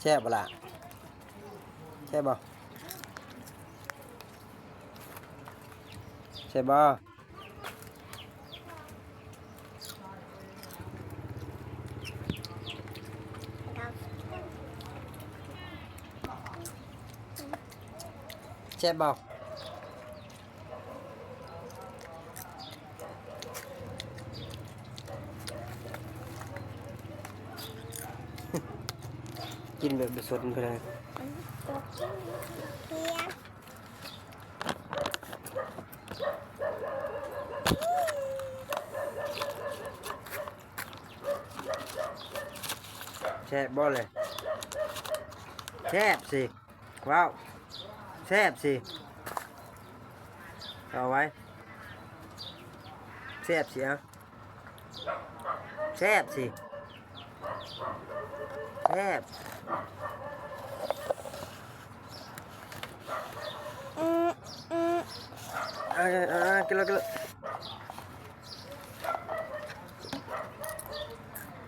ແຊບບໍ່ລະ? ແຊບບໍ່? ແຊບບໍ່? ແຊບບໍ່? ກິນແບບບໍ່ສົນເພິ່ນນະ. ແຊບບໍ່ເລີຍ? ແຊບຊິ ວ້າວ ແຊບຊິ ເອົາໄວ້ ແຊບຊິ ເອົາ ແຊບຊິ ແຊບ ເອົາ ເອົາ ເອົາ ກິນເລີຍ ກິນເລີຍ.